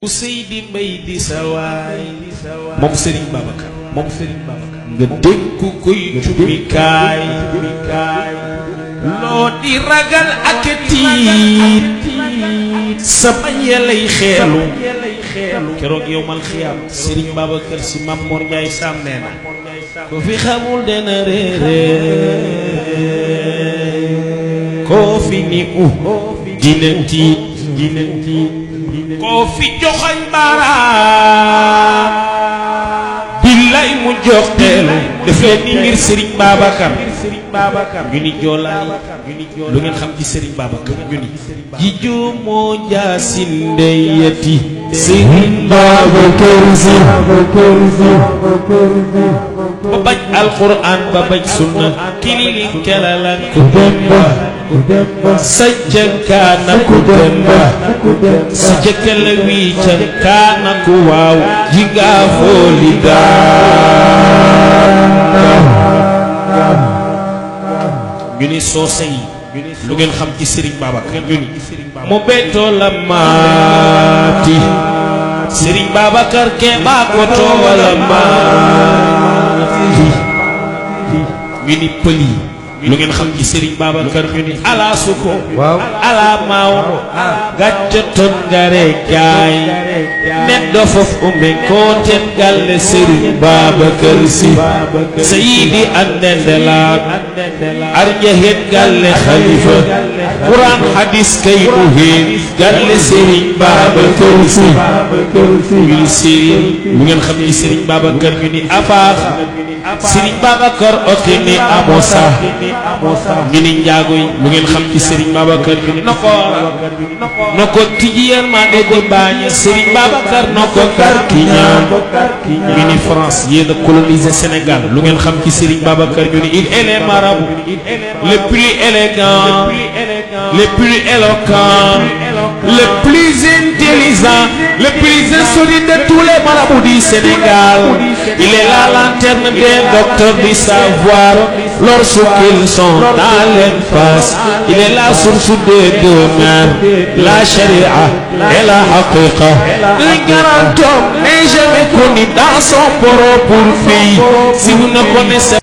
Seydi Mbay di sawaay moom Serigne Babacar nga dénk koy cumikaay loo di ragal ak tiit sama yelay xeelu keroog yowmal xiyaam Serigne Babacar Si Mam Mor Njaay Sam nee na ko fi xamul dena réeré koo fi ni dina tiit koo fi joxoñ baaraam billaay mu jox teelu def leen ni ngir Serigne Babacar ñu ni joolaay lu ngeen xam ci Serigne Babacar ñu ni jijoo moo jaasin ndeyati Serigne Babacar Si ba bañ alquran ba bañ sunna kilili kelalan ku demba sajjan kaana ku demba sajjakala wiican kaana ku waaw jingaa fooli daa ñu ni soose yi lu ngeen xam ci Serigne Babacar ñu ni mu bettoo la maati Serigne Babacar ke baa ko toowala maati ñu ni pël yi lu ngeen xam ci Serigne Babacar ñu ni ala suko ala maaw gàccaton ngare gaay neddo fof umbe kooten galle Serigne Babacar Si Seydi andendelaak arja het galle khalifa Quran hadis kay uheen galle Serigne Babacar Si ñu Serigne lu ngeen xam ci Serigne Babacar ñu ni afaax Serigne Babacar ote ni amosa ñu ni njaago yi lu ngeen xam ci Serigne Babacar ñu ni noko tijiyar ma de di bañ Serigne Babacar noko karkiñaan ñu ni France yéen a colonisé Sénégal lu ngeen xam ci Serigne Babacar ñu ni il est le marabout le plus élégant le plus éloquent le plus intelligent le plus insolite de tous les marabouts du Sénégal. Il est la lanterne des docteurs du savoir lorsqu'ils sont dans l'impasse. Il est la source des deux mers, la charia et la haqiqa. Le grand homme n'est jamais connu dans son propre fille. Si vous ne connaissez